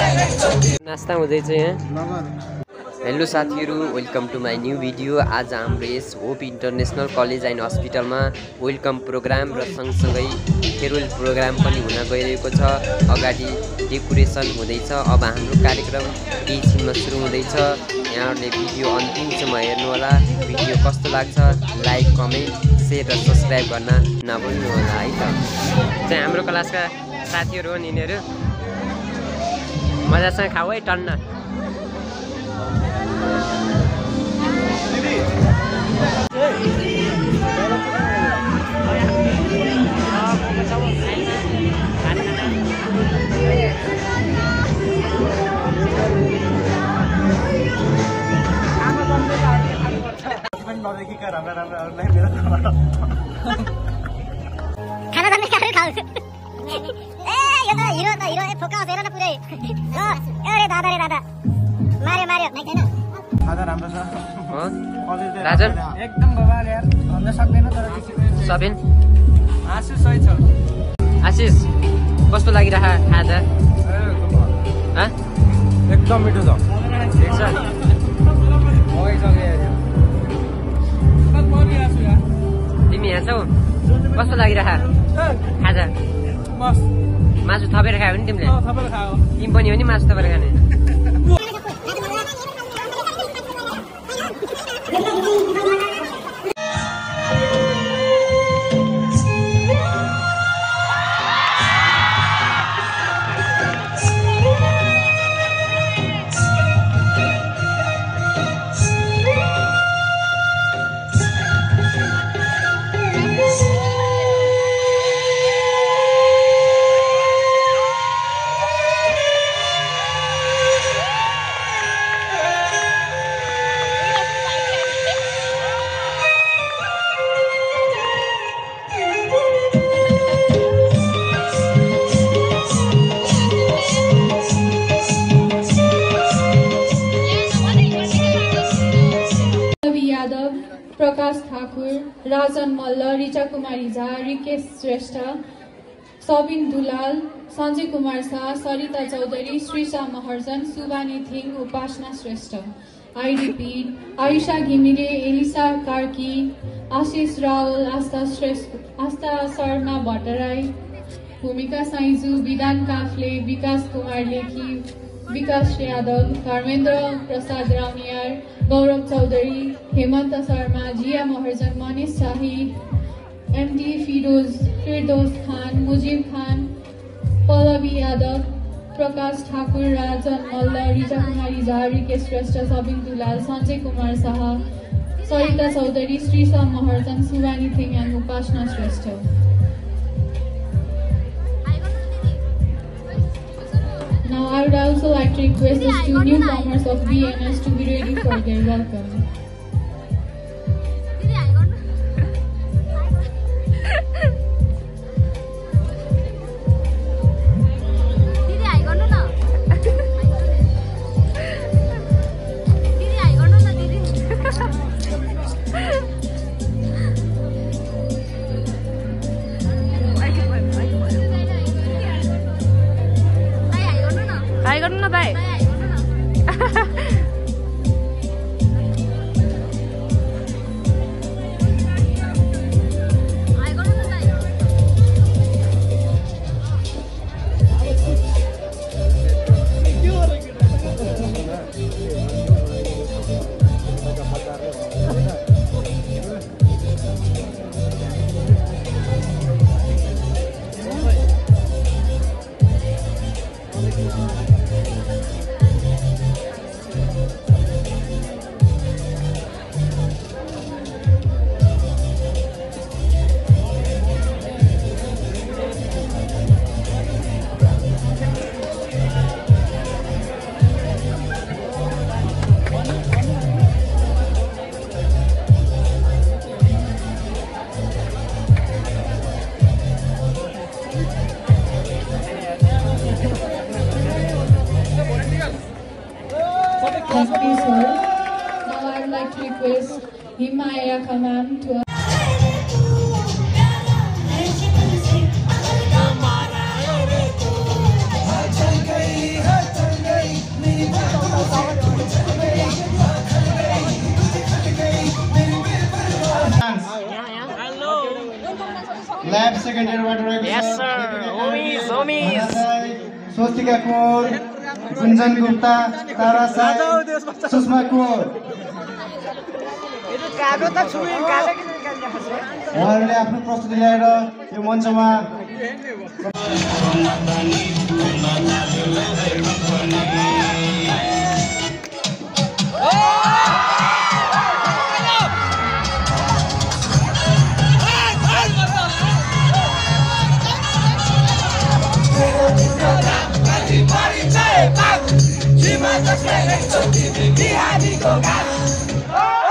नास्ता हुँदैछ यहाँ। हेलो साथीहरू, welcome to my new video. आज हाम्रो यस होप इन्टरनेसनल कलेज एन्ड हस्पिटलमा वेलकम प्रोग्राम र सँगसँगै फेयरवेल प्रोग्राम पनि हुन गइरहेको छ। अगाडि डेकोरेसन हुँदैछ। अब हाम्रो कार्यक्रम केही छिनमा सुरु हुँदैछ। यहाँहरूले भिडियो अन्तिमसम्म हेर्नुहोला। भिडियो कस्तो लाग्छ लाइक, कमेन्ट, सेयर र सब्सक्राइब गर्न नभुल्नु होला है त। चाहिँ हाम्रो क्लासका साथीहरू हो यिनीहरू। मजासँग खाऊ है टन्न। खाना गर्ने खाऊ खाऊ। ए यो त हिरो फोकस हेर न पुरै। अरे दादा रे दादा मार्यो मार्यो हैन। खाजा राम्रो छ हो राजन, एकदम बबाल यार, भन्न सक्दैन तर सबिन, आशिष सही छ। आशिष कस्तो लागिरहा खाजा? एकदम मिठो छ। ठिक छ। तिमी यहाँ छौ, कस्तो लागिरहा खाजा? मासु थपेर खायो भने तिमीले? तिमी पनि हो नि मासु थपेर खाने? प्रकाश ठाकुर, राजन मल्ल, ऋचा कुमारी झा, रिकेश श्रेष्ठ, सबिन दुलाल, सञ्जय कुमार शाह, सरिता चौधरी, श्रीषा महर्जन, सुबानी थिङ, उपासना श्रेष्ठ। आई रिपिट, आयुषा घिमिरे, एलिसा कार्की, आशिष रावल, आस्था शर्मा भट्टराई, भूमिका साइजू, विधान काफ्ले, विकास कुमार लेखी, विकास यादव, धर्मेन्द्र प्रसाद रामियार, गौरव चौधरी, हेमन्त शर्मा, जिया Maharjan, Manish Shahi, MD Firdos Khan, Mujib Khan, Pallavi Yadav, Prakash Thakur, Rajan Malla, Richa Kumari Jha, Rikesh Shrestha, Sabin Dulal, Sanjay Kumar Shah, Sarita Chaudhary, Shrisha Maharjan, Subani Thing and Upasana Shrestha. Now I would also like to request the two newcomers of BNS to be ready for their welcome. Hi, गर्नु न भाइ। Thank you, sir. Now I would like to request Himaya Khaman to second इयरबाट रहेको Yes, sir. Homies. Swastika Kaur, Gunjan Gupta, Tara Sai, Sushma Kaur. उहाँहरूले आफ्नो प्रस्तुति ल्याएर यो मञ्चमा Di mata saya, so di hati kau kan.